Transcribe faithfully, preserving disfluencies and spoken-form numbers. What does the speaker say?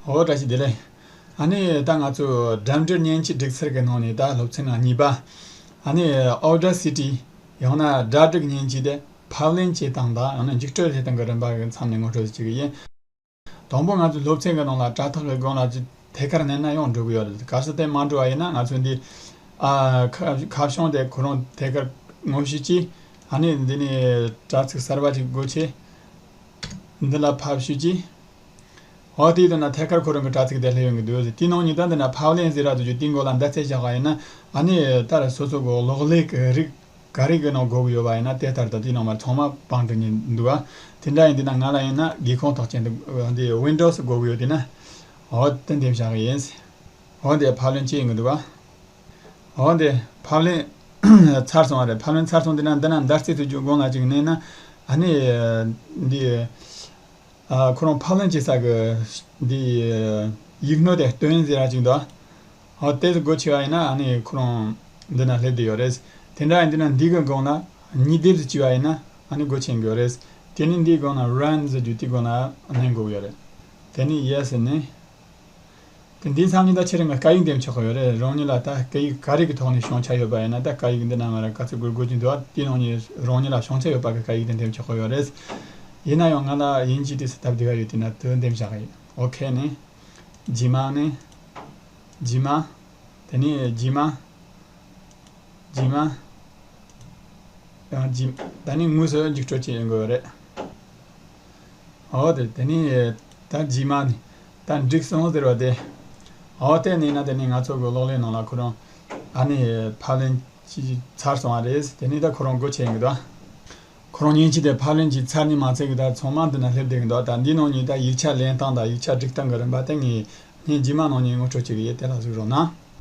འོ་བཀྲ་ཤིས་བདེ་ལེགས། ཨ་ནི་ད་ང་ཚོ་འགྲེམས་འབྲེལ་མཉེན་ཆས་སྒྲིག་སྲོལ་གྱི་ནང་ནས་ད་སློབ་ཚན་ཨང་གཉིས་པ། ཨ་ནི་Audacity། ཡང་ན་སྒྲ་སྒྲིག་མཉེན་ཆས་དེ་ཕབ་ལེན་བྱེད་སྟངས་དང་ཡང་ན་འཇིག་སྤྲོད་བྱེད་སྟངས་ཀྱི་རིམ་པ་གི་མཚམས་ནས་ངོ་སྤྲོད་ཞུ་གི་ཡིན། དང་པོ་ང་ཚོའི་སློབ་ཚན་གྱི་ནང་ལ་དྲ་ཐག་གི་སྒང་ལ་ཐད་ཀར་མནན་ན་ཡང་འགྲོ་གི་ཡོད་རེད། གལ་སྲིད་དེ་མ་འགྲོ་བ་ཡིན་ན་ང་ཚོས་འདི་ཨ་ཁ་ཁ་བྱང་དེ་ཁོ་རང་ཐད་ཀར་ངོ་ཤེས་ཀྱིས། ཨ་ནི་འདི་ནས་དྲ་ཚིགས་གསར་པ་ཅིག་སྒོ་ཕྱེ། འདི་ལ་ཕབ་ཤོག་ཅིག་འོ་དེའི་དོན་ན་ཐད་ཀར་ཁོ་རང་གི་དྲ་ཚིགས་དེ་སླེབས་ཡོང་གི་འདུག་དེའི་ནང་ནས་ད་འདི་ན་ཕབ་ལེན་ཟེར་ར་འདུག་རྒྱུ་དེའི་མགོ་ལ་མདའ་རྩེ་བཞག་པ་ཡིན་ན། ཨ་ནི་ད་ར་སོ་སོ་གི་གློག་ཀླད་ཀྱི་རིགས་ག་རེ་གི་ནང་དགོས་ཀྱི་ཡོད་པ་ཡིན་ན་དེ་ལྟར་དུ་དེའི་ནང་མར་ཚང་མ་སྤུངས་འགྲིག་ནས་འདུག་ཨ། དེ་འདྲ་ཡིན་དུས་ན་ང་ལ་ཡིན་ན་སྒེའུ་ཁུང་ཐག་ཅན་དུ་འདི་Windows་དགོས་ཀྱི་ཡོད་དུས་ན། འོ་དེ་འདེམས་བཞག་གི་ཡིན། འོ་འདི་ཕབ་ལེན་བྱེད་ཡོང་གི་འདུག་ཨ། འོ་འདི་ཕབ་ལེན་ཚར་སོང་བ་རེད། ཕབ་ལེན་ཚར་སོང་དུས་ན་འདི་ན་མདའ་རྩེ་དུ་རྒྱུ་སྒང་ལ་ཅིག་མནན་ན། ཨ་ནི་འདི། ཨ་ཁོ་རང་ཕབ་ལེན་བྱེད་ས་གི་འདི་ཡིག་སྣོད་དེ་སྟོན་ཟེར་ཡ་ཅིག་འདུག་ཨ། དེ་སྒོ་ཕྱེ་བ་ཡིན་ན་ཨ་ནི་ཁོ་རང་འདི་ན་སླེབས་བསྡད་ཡོད་རེད། དེ་འདྲ་ཡིན་དུས་ན་འདི་གི་སྒང་ལ་གཉིས་ལྡེབ་ཅིག་བྱས་པ་ཡིན་ན་ཨ་ནི་སྒོ་ཕྱེ་གི་ཡོད་རེད། དེ་ནི་འདིའི་སྒང་ལ་Run་ཟེར་རྒྱུ་དེའི་སྒང་ལ་མནན་དགོས་ཀྱི་ཡོད་རེད། དེ་ནི་Yes་ནི། དེ་འདིའི་མཚམས་ནི་ད་ཁྱེད་རང་གི་སྐད་ཡིག་འདེམས་ཆོག་གི་ཡོད་རེད། རང་ཉིད་ལ་ད་སྐད་ཡིག་ག་རེ་གི་ཐོག་ནས་བྱང་ཆ་ཡོད་པ་ཡིན་ན་ད་སྐད་ཡིག་འདི་ན་མར་ག་ཚོད་དགོས་དགོས་ཀྱི་འདུག་ཨ། དེའི་ནང་ནས་རང་ཉིད་ལ་བྱང་ཆ་ཡོད་པ་གི་སྐད་ཡིག་དེ་འདེམས་ཆོག་གི་ཡོད་རེད། ཡིན་ན་ཡང་ང་ལ་དབྱིན་ཇི་དེ་སུ་སྟབས་བདེ་བ་ཡོད་དེ་ན་དེ་འདེམས་བཞག་གི་ཡིན། ཨོ་ཁེ་ནི། རྗེས་མ་ནི། རྗེས་མ། དེ་ནི་རྗེས་མ། རྗེས་མ། ཡང་རྗེས་ད་ནི་དངོས་སུ་འཇིགས་སྐྲག་ཅིག་ཡོང་གི་ཡོད་རེད། འོ་དེ་དེ་ནི་ད་རྗེས་མ་ནི་ད་འགྲིག་སོང་ཟེར་བ་དེ། འོ་དེ་ནི་ན་དེ་ནི་ང་ཚོ་གི་གློག་ཀླད་ནང་ལ་ཁོ་རང་ཨ་ནི་ཕབ་ལེན་བྱས་ཚར་སོང་བ་རེད། དེ་ནི་ད་ཁོ་རང་སྒོ་ཕྱེ་ཡོང་གི་འདུག་ཁོ་རང་མཉེན་ཆས་དེ་ཕབ་ལེན་བྱས་ཚར་ནི་མ་ཚད་གི་ད་ཚང་མ་འདི་ན་སླེབས་བསྡད་གི་འདུག་ད་འདིའི་ནང་ནས་ད་ཡིག་ཆ་ལེན་སྟངས་དང་ཡིག་ཆ་སྒྲིག་སྟངས་གི་རིམ་པ་དེ་ངས་ངས་རྗེས་མ་ནང་ནས་ངོ་སྤྲོད་བྱེད་གི་ཡིན། དེ་ལ་གཟིགས་རོགས་གནང་།